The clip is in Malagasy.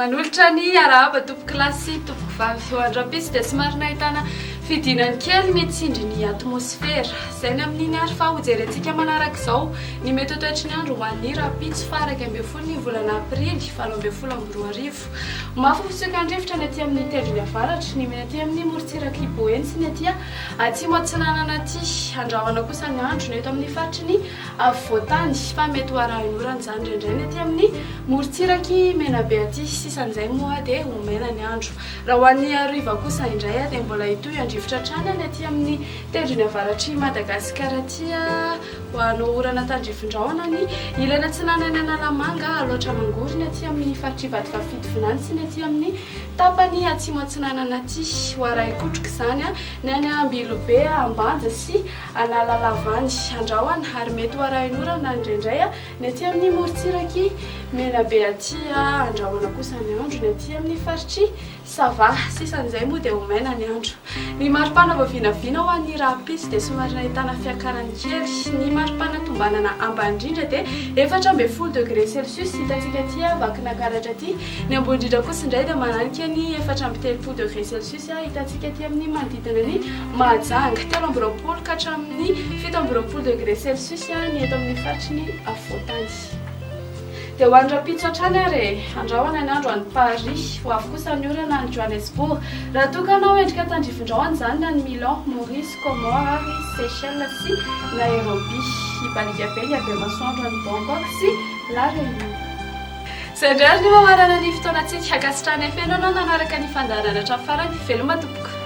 Manolotra ny arahaba tompokolahy sy tompokovavy. Ho an-dRampitso dia somary nahitana fidinany kely ny tsindrin'ny atmosfera. Izay ny amin'iny ary fa hojerentsika manaraka izao ny mety ho toetry ny andro ho an'ny rahampitso faha 11 ny volana aprily 2018. Mafy fisiokan'ny rivotra ny aty amin'ny tendrony avaratra, ny aty amin'ny morontsirak'i Boeny sy ny aty atsimo atsinanana aty. Andrahona kosa ny andro ny eto amin'ny faritry ny afovoantany fa mety ho arahin'orana izany indraindray ny aty amin'ny morontsirak'i Menabe aty. Sisan'izay moa dia ho maina ny andro. Raha ho an'ny hariva kosa indray dia mbola hitohy handrivotra hatrany ny aty amin'ny tendrony avaratr'i Madagasikara aty. Ho hanao orana tandrifin-drahona ny ilany atsinanan'i Analamanga, Alaotra Mangoro ny aty amin'ny faritr'i Vatovavy Fitovinany sy ny aty amin'ny tapany atsimo atsinanana aty. Ho arahin-kotroka izany ny any Ambilobe, Ambanja sy Analalavany, Andrahona ary mety ho arahin'orana indraindray ny aty amin'ny morontsirak'i Menabe aty Andrahona kosa ny andro ny aty amin'ny faritr'i Sava. Sisan'izay moa dia ho maina ny andro. Ny maripana vao vinavina ho an'ny rahampitso dia somary nahitana fiakarany kely. Ny maripana tombanana ambany indrindra dia 14 degré celsius hitantsika aty Vakinankaratra aty. Ny ambony indrindra kosa indray dia mananika ny 34 degré celsius. Hitantsika aty amin'ny manodidina ny Mahajanga. 23 ka hatramin'ny 27 degré celsius ny eto amin'ny faritry ny afovoantany. Dia ho an'ny rahampitso hatrany ary e! Andrahona ny andro any Paris. Ho avy kosa ny orana any Johannesburg. Raha toa ka hanao endrika tandrifin-drahona izany ny any Milan, Maurice, Comores ary Seychelles sy Nairobi. Hibaliaka be hiabe masoandro any Bangkok sy La Réunion. Izay indray ary no mamarana ny fotoanantsika. Ankasitrahanay feno anao nanaraka ny fandaharana hatramin'ny farany. Veloma tompoko.